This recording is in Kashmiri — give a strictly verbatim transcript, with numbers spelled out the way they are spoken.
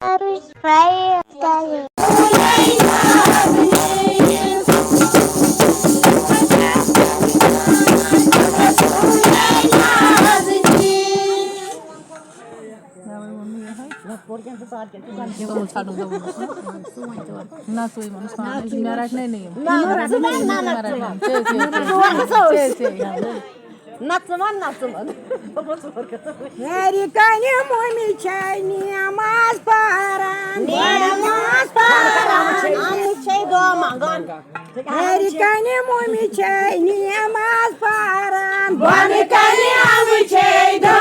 Subscribe. نہ، ژٕ وَن، نہ، نہ، ژٕ وَن۔ نہ، ژٕ وَن، نہ، ژٕ وَن۔ گَرِ کَنہِ مُمہِ چھے نٮ۪ماز پَران۔ نٮ۪ماز پَران۔ اَمہِ چھے دۄہ منٛگان۔ گَرِ کَنہِ مُمہِ چھے نٮ۪ماز پَران۔ بۄنہٕ کَنہِ اَمہٕ چھے دۄہ